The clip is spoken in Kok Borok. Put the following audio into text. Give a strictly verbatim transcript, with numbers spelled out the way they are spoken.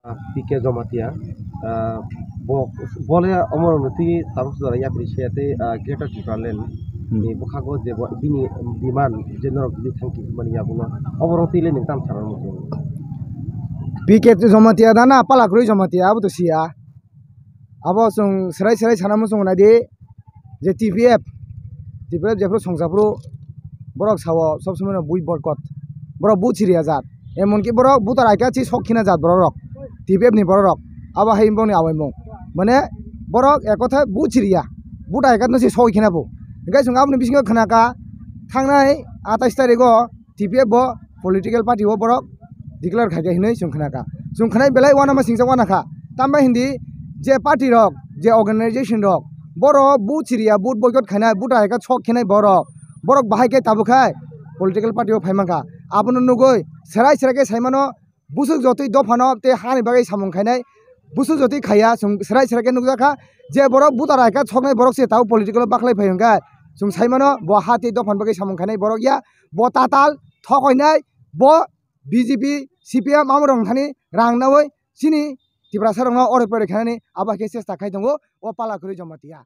P K Jamatia, ah, bo, bole omorokno twi tabuk jora yapri se tei, ah, Greater Tipraland Hmm. ni bwkhago je bo bini demand je norok bini thangki himani yagulo oborok twi le nwng tam sana muchung. P K Jamatia da na Palakrwi Jamatia abo to siya. Abo chwng swrai swrai sana muchung nai di. Je T P F, T P F jephru songchaphru borok sao sob somoi no bui boycott, borok bu chiriya jat, emonki borok buta raika chi sok khina jat borok rok, T P F ni borok rok, abo hai boni awaimung, mane borok ekotha bu chiriya, buta raika no si sok khina bo, hingke chwng aboni bisingo khna ka thangnai atais tarikh o T P F bo political party o borok declare khaikha hinwi chwng khna kha. Chwng khnai belai uanama singcha uana kha. Tamo hindi je party rok, je organization rok, borok bu chiriya, bu boycott khainai, bu daika sok khenai borok. Borok bahai khe tabuk khai political party o phai mankha. Abono nugui serai serai khe saimano busuk jotui dophano tei hani bagwi samung khainai busuk jotui khaiya chwng serai serai khe nukjakha. Je borok bu daika soknai borok se tabuk political o baklai phai hwnkhe chwng saimano bo ha tei dophani bagwi samung khainai borok ya. Bo tatal thokoinai, bo B J P, C P M amo rong thani rang nawi chini Tiprasa rokno ore pore khainani abo khe chesta khai tongo o Palakrwi Jamatia.